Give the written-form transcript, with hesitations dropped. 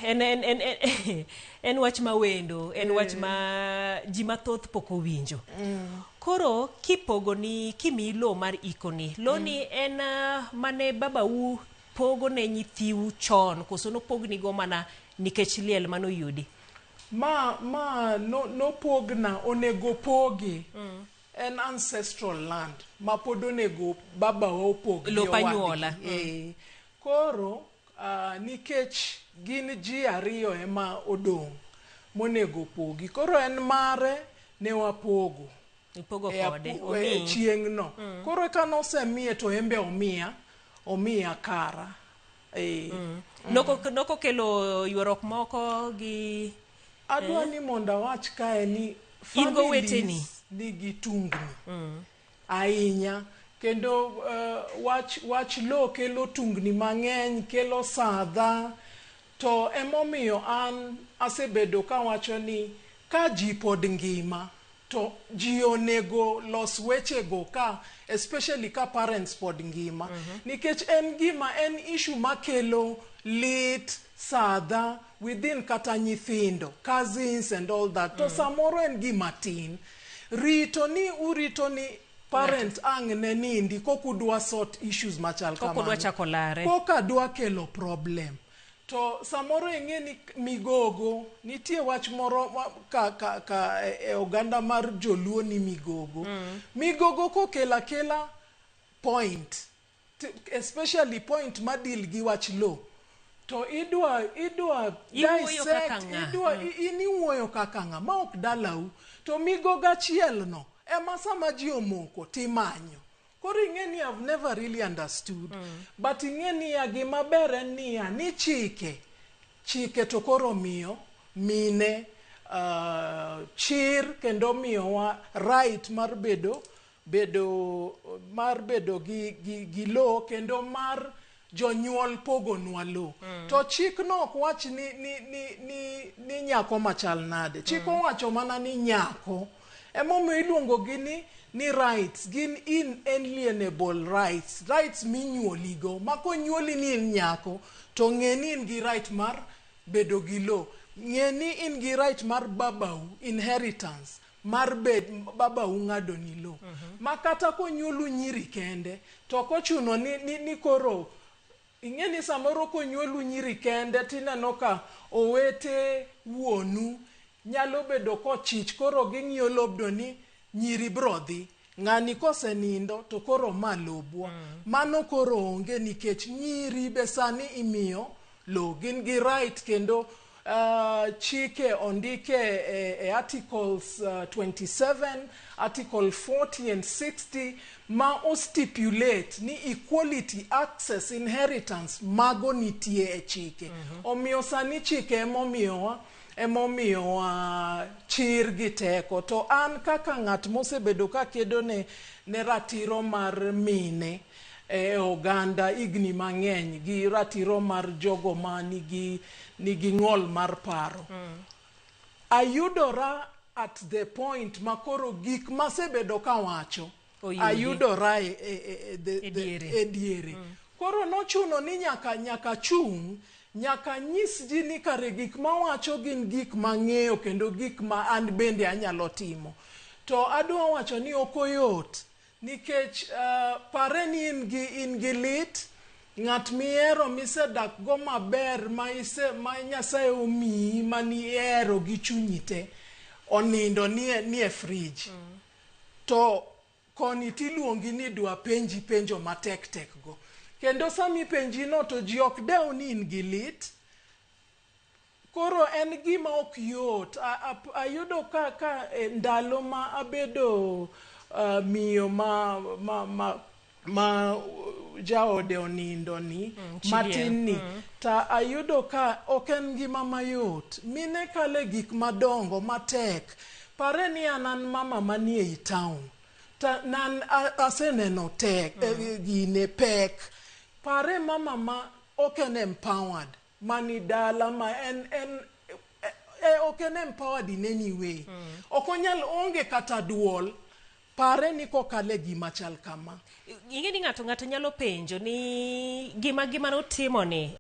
En wach ma wendo, en wach ma ji mathoth pok owinjo. Koro kipogo ni, kimiyi lowo mar ikoni, loni en mane babau pogo ne nyithiu chon, koso nopognigo mana nikech liel manoyudi? Ma no, nopogna, onego pogi. En ancestral land ma pod onego babawa opog gi Lop owadgi. Anyuola. Eh. Koro nikech gin ji ariyo ema odong' monego pogi. Koro en mare ne wapogo. Ipogo E kode. E Omiyi. chieng'no. Koro ka nosemiye to en be omiya kara. Eh. Nokokelo ywaruok moko gi Adwa ni mondo awach kae ni In goweteni. families nigi tungni ahinya, kendo wach lo kelo tungni mang'eny, kelo sadha. To emomiyo an asebedo kawacho ni ka ji pod ngima to ji onego los wechego, ka especially ka parents pod ngima, nikech en gima en issue makelo lit, sadha within kata nyithindo, cousins and all that. To samoro en gima tin rito ni urito ni parent ang' ne nindi kokudwa sort issues machal Kok udwa kamano. Chako lare. Koka dwa kelo problem. To samoro ing'e ni migogo nitie wach moro ka e oganda mar joluo ni migogo. Migogo kokelo akela point, especially point madeal gi wach lo, to idwa Iwuoyo kaka dissect, ng'a? Idwa in iwuoyo kaka ng'a ma ok dalau. To migogo achiel no ema sama ji omoko timanyo. Koro ing'e ni I've never really understood, but ing'e niya, gima ber en niya ni chike to koro miyo mine chir kendo miyowa right mar bedo gi lo kendo mar jonyuol pogonwa lo. To chik no ok wach ni nyako machal nade. Chik owacho mana ni nyako. Emomiyo iluongo gi ni rights, gin inalienable rights, rights minyuoligo. Ma konyuoli ni in nyako, to ng'e ni in gi right mar bedo gi lo. Ng'e ni in gi right mar babau, inheritance, mar bed babau ng'ado ni lo. Ma kata konyuolu nyiri kende, to ok ochuno ni koro ing'e ni samoro konyuolu nyiri kende tineno ka owete wuonu nyalo bedo kochich, koro ging'iyo lobno ni nyiri bro dhi ng'ani kosenindo to koro ma lobwa. Mano koro onge, nikech nyiri be sani imiyo lo, gin gi right, kendo chike ondike e articles 27, article 40 and 60 ma o stipulate ni equality, access, inheritance, mago nitie e chike. Omiyo sani chike emomiyowa chir gi teko. To an kaka ng'at mosebedo ka kedo ne ratiro mar mine e oganda higni mang'eny gi ratiro mar jogo ma nigi ng'ol mar paro, ayudora at the point ma koro gik masebedo kawacho Oyudi. Ayudora e E diere. E diere. Koro nochuno ni nyaka chung', nyaka nyis ji ni kare gik mawacho gin gik mang'eyo kendo gik ma an bende anyalo timo. To adwa wacho ni ok oyot, nikech pare ni in gi lit ng'at mihero misedak go maber, ma Nyasaye omiyi, manihero gi chunyi te, onindo nie fridge. To koni tiluongi ni dwa penji penjo matek tek go, kendo sami penji no to ji ok dew ni in gi lit. Koro en gima ok yot. Ayudo ka e ndalo ma abedo miyo ma jaode onindo ni chi matin ni, ta ayudo ka ok en ngima mayot. Mine kale gik madongo matek. Pare ni an mama manie i town ta nan aseneno tek, gine pek. Pare mama ma ok en empowered, mani dala ma en ok en empowered in any way, ok onyal, onge kata duol. Pare ni kokale gima chal kama. Ing'e ni ng'ato nyalo penjo ni gima notimo ni.